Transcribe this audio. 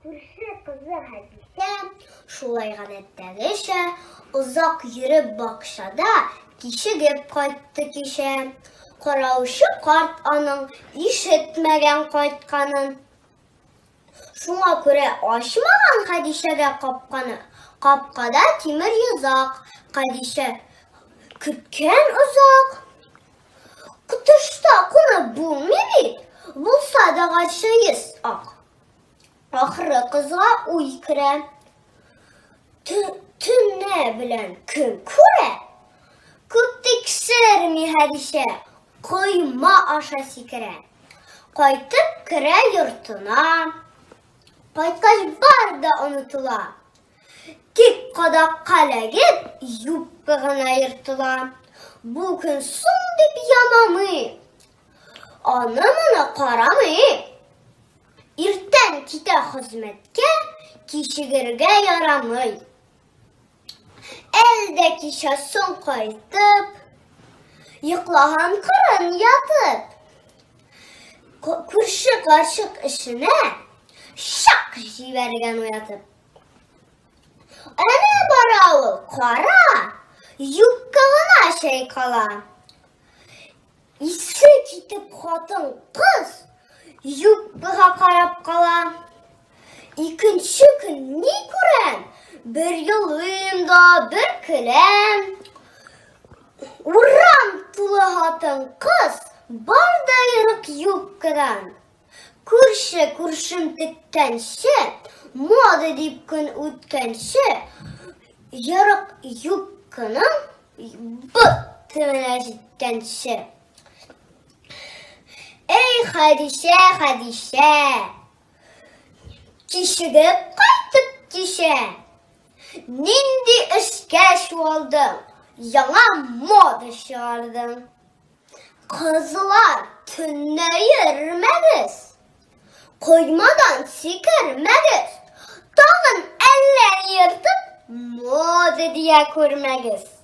Күрше кызы Хәдисә шулай гадәттәгечә озак йөреп бакчада кичегеп кайтты кичә. Караучы карт аның ишетмәгән кайтканын. Шуңа күрә ачмаган Хәдичәгә капканы. Капкада тимер йозак. Хәдичә көткән озак. Тышта кунып булмый бит, булса да гарча йөз ак. Ахыры кызга уй керә. Төнне белән кем күрә? Күп тикшерми Хәдичә, койма аша сикерә. Кайтып керә йортына. Кайткач бар да онытыла. Тик кадакка эләгеп, юбка гына ертыла. Бу көн соң дип ямамый. Аны-моны карамый. Иртән китә хезмәткә, кичегергә ярамый. Әле дә кичә соң кайтып, йоклаган кырын ятып, күрше карчык эшенә чак җибәргән уятып. Әнә бара ул, кара, юкка гына чайкала. Исе китеп хатын кыз юбкага карап кала. Икенче көн ни күрәм? Бер елыйм да, бер көләм. Урам тулы хатын кыз бар да ерык юбкадан. Күрше күршем теккәнче, мода дип көн үткәнче, ерык юбканың бот төбенә җиткәнче. Эй, Хәдичә, Хәдичә! Кичегеп кайтып кичә. Нинди эшкә чуалдың? Яңа мода чыгардың. Кызлар, төнлә йөрмәгез. Коймадан сикермәгез. Тагын әллә ни ертып, мода дия күрмәгез.